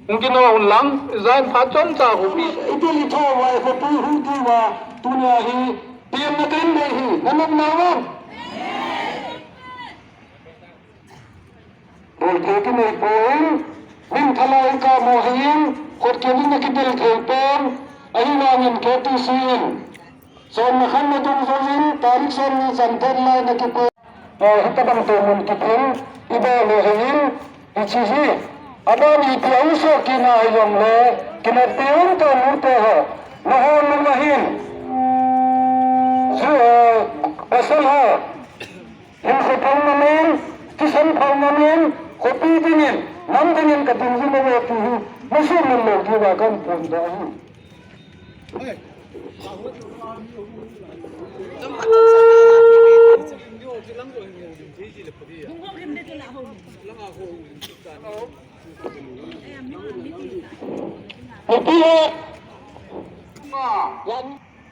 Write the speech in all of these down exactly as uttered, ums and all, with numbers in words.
Hung kino un lang, jan phat chomcha khopi. Ipi litho vai khopi hung kiva, tunia hi, pian na kan nei hi, na nop na wan. Bol thei kinei pon, min thalai kamo hin, khut kevin na kidel thei pon, ahivangin K T C in. Sonna khan na dungjuiyin, tarik somni chan deadline na kipe. Eh, hitabang tomun kiphin, ibol u ahin, hiche hi. Abang ipi a uso kina hijongle, kinotpi un to nute ho. Nahon nung ahin. Ju, eh, pasal ho. Hinkho phong namin, thisan phong namin, khopi dingin, nam dingin kadingjui uve ti hi, masumil lou diuva kahin phongdoh ahi.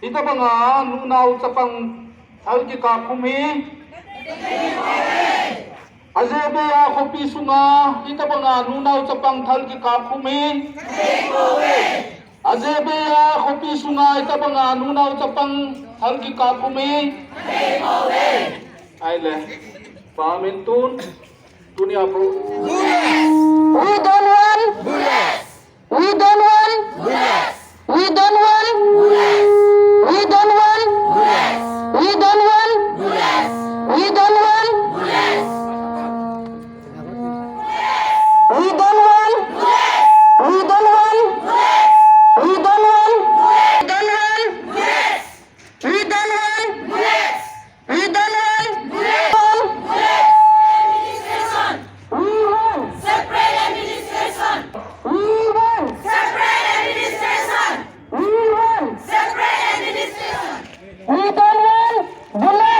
Hitabanga nunao chapang thal kikap khum hi. Ajeh bei a khopi sunga hitabanga nunao chapang thal kikap khum hi. Ajeh bei a khopi sunga hitabanga nunao chapang thal kikap khum hi. Ahile, pa min tun, tunia bro. We don't want. We don't want. We don't want. We don't want. We don't want. We don't want. We don't want. We don't want. We don't want. We don't want. We don't want. We don't want. We want. Separate administration. We want. Separate administration. We want. Separate administration. We don't want.